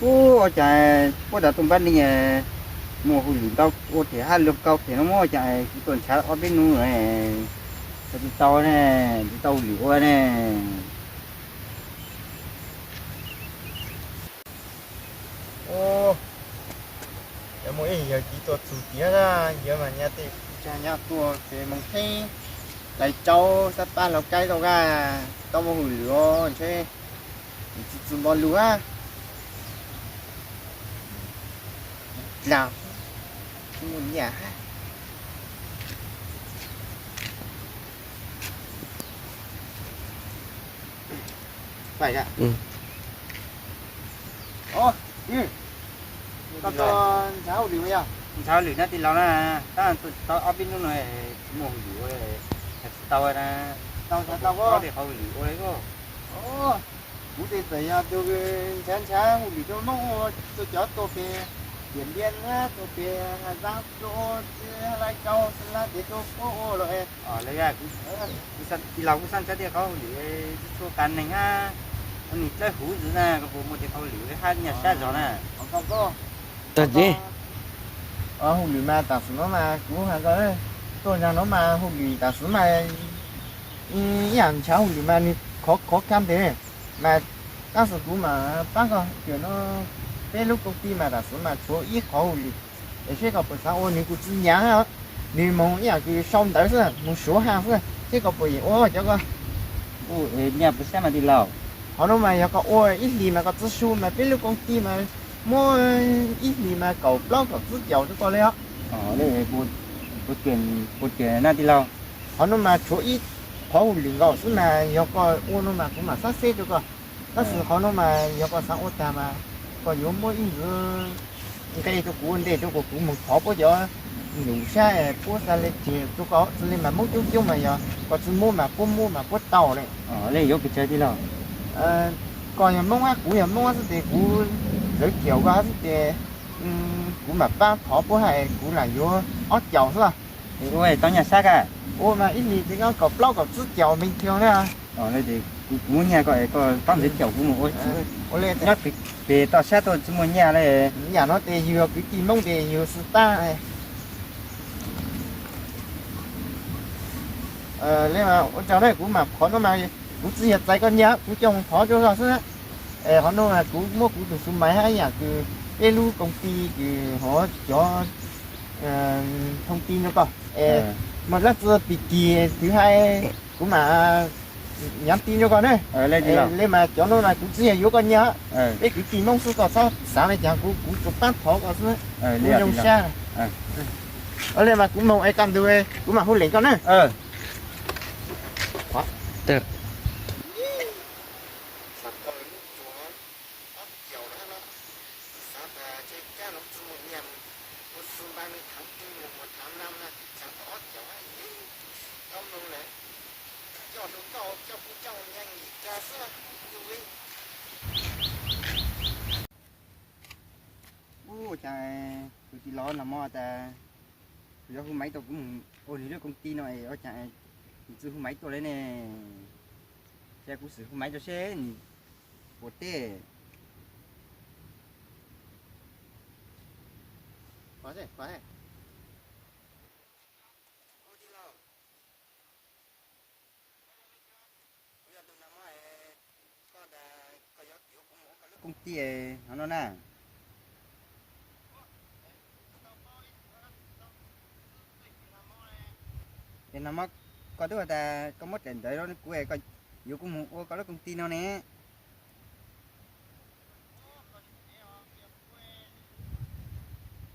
Ub, ua cas puab tas tuaj npab neeg mus hauj lwm ntau ua phem hab luag kaus phem no muab ua cas kuv tuaj ntshav ob peb hnub no tsis tau ne, tsis tau hauj lwm ua ne. Ub, yog muaj ib yawg txiv tuaj txug tiag na, yawg mas nyab tej tsa nyab tuaj ces moos theeb lais rau xab pab laug kaib tau gaj, tau muaj hauj lwm os ntshe tsis txwm npo lug a. Dlaag, tsis muaj nyaj. Ntshav hauj lwm na tij laug na, tab tau ob peb hnub no tsis muaj hauj lwm ua, tsis tau na, tau tsis tau ob peb qhov hauj lwm ua li. Kuv tes txawm yog tus ntshav ntshav hauj lwm rau Moob ua, rau cov tuaj pem Diam Npiab, tuaj pem Has Zaab, tuaj ua Hab Laj Tsau, Xeeb Lab, ces tuaj puab ua los. Tij laug kuj xaav ntshaw tej qhov hauj lwm txhua qas neeg hab, ua neeg dlawb huv ntawd na, koj puas muaj tej qhov hauj lwm hab nyaj sab zog na? Tag ces hauj lwm mas tam sim no mas kuv has koj, tuaj nraag no mas hauj lwm tam sim mas ib yaam ntshav hauj lwm mas nws khov khov kha ntev, mas tab sis kuv mam paab koj tias no peb lub koom tij mas tam sim mas tshuav ib qhov hauj lwm, es seb koj puas xaav ua, nws kuj tsis nyaav, nws moog ib yaam kws sau ntawv xwb, moog suav haj xwb, seb koj puas yeem ua cov ko. Nyaj puas sab mas tij laug? Qhov no mas yog koj ua ib hlis mas koj txwv su mas peb lub koom tij mas muab ib hlis mas kaum plaub kaum tsib caum rau koj li os. Puas tiag na tij laug? Qhov no mas tshuav ib qhov hauj lwm nkaus xwb mas yog koj ua no mas kuv mam xaab xeb rau koj. Tab sis qhov no mas yog koj xaav ua tag mas koj yuav muab ib ntxiv nqe rau kuv ua ntej rau kom kuv moog thov puab cov nyuj sab puab xa le ceg rau koj, xws li mas Moob coob coob mas yog koj tsis muab mas puab muab mas puab tau li. Koj yog Moob hab kuv yog Moob hab xwb ces kuv zawv caum koj hab xwb ces kuv mam paab thov puab hab kuv lam yuav ob caum xwb los. Ua tau nyaj sab koj? Ua mas ib hlis ces kaum plaub kaum tsib caum meej thiab na. Kuv muab nyaj koj, koj paab ntxeev caum kuv mus ua. Nyob pem toj sab tuaj tsis muaj nyaj li. Yam no ces yug yog kwv tij Moob ces yug xwb tab. Li ua tsaug na, kuv mam qhov no mas kuv tsis yog txais koj nyaj, kuv coj mus thov rau koj xwb. Qhov no mas kuv muab kuv tus xu maiv hab ib yaam kws peb lub koom tij kws hov cov thoob tij rau koj, es muaj dlaab tsi pim kig twg hais kuv mam nyav tij rau koj na. Li mas cov no mas kuv tsis yog yuav koj nyaj, peb kwv tij Moob xwb, koj txhob xaav li cas, kuv tsuas paab thov koj xwb. Kuv zoo sab. Li mas kuv moog es kaj ntug kuv mam hu leej koj na. Ua cas kuv tij laug Nas Mos tas kuv yuav hu maiv tuaj kuv mus ua nws lub koom tij no es ua cas nws tsis hu maiv tuaj li ne? Ces kuv sim hu maiv rau seb nws puas teb. Koom tij no no na. Es Nas Mos, koj twb has tas koj muab daim ntawv rau kuv, koj yuav kuv mus ua koj lub koom tij no ne.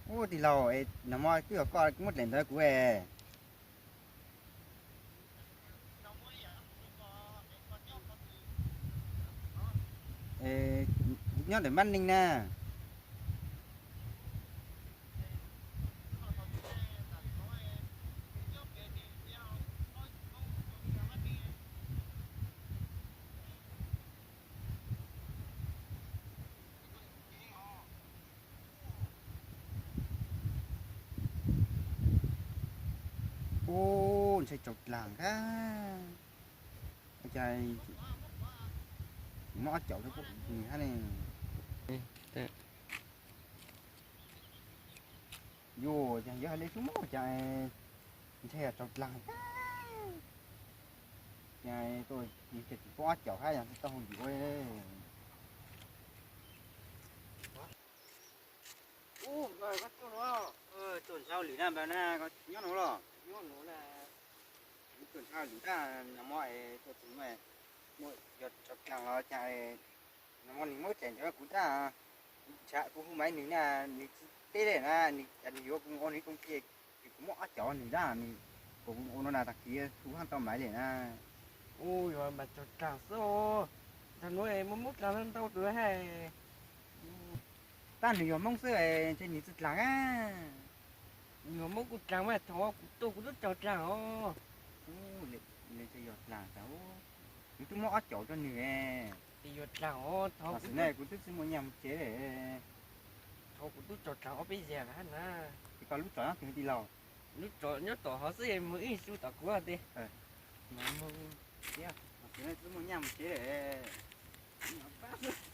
Ub, tij laug, Nas Mos, twb yog koj muab daim ntawv kuv. Nyob ntawm Mab Neeg na. Ub, ntshai tsaus dlaag kag. Ua cas muab ob caum rau nws hab ne? Yus, yog hais li xub muab cas ntshe yog tsaug dlaag tag. Ces tuaj tsis pom ob caum hab yog tau hauj lwm ua. Ub, koj tuaj no, tuaj nrhau lwm dab npaum na, koj nyob no los? Nyob no na. Tuaj nrhau lwm dab no mog, tuaj txug no, yog tsaug dlaag los cas no mog, nws muab tseem ntawd kuv dab. Kuv hu maiv nws na, nws tsis teb li na, nws yuav kuv ua nws koob tis, ces kuv muab ob caum nws dab, nws kom kuv ua no na, tag kis hu hab tau maiv li na. Ub, yog mas tsaug dlaag xwb. Nrhau nuav muaj Moob dlaag ntau tus hab. Tab nws yog Moob xwb ntshe nws tsi dlaag a. Yog Moob kuj dlaag mas, thaum kuv tuaj kuv tub tsaug dlaag os. Nws twb muab ob caum rau nws. Yog dlaag os, thaum kuv tub tsi muaj nyaj mus tsev. Thaum kuv tub tsaug dlaag ob peb zag hab na. Koj lub tsov nyob twg ti laug? Lub tsov nyob tom hov xwb, mus ib su tom kuv ti. Twb muaj nyaj mus tsev lawm.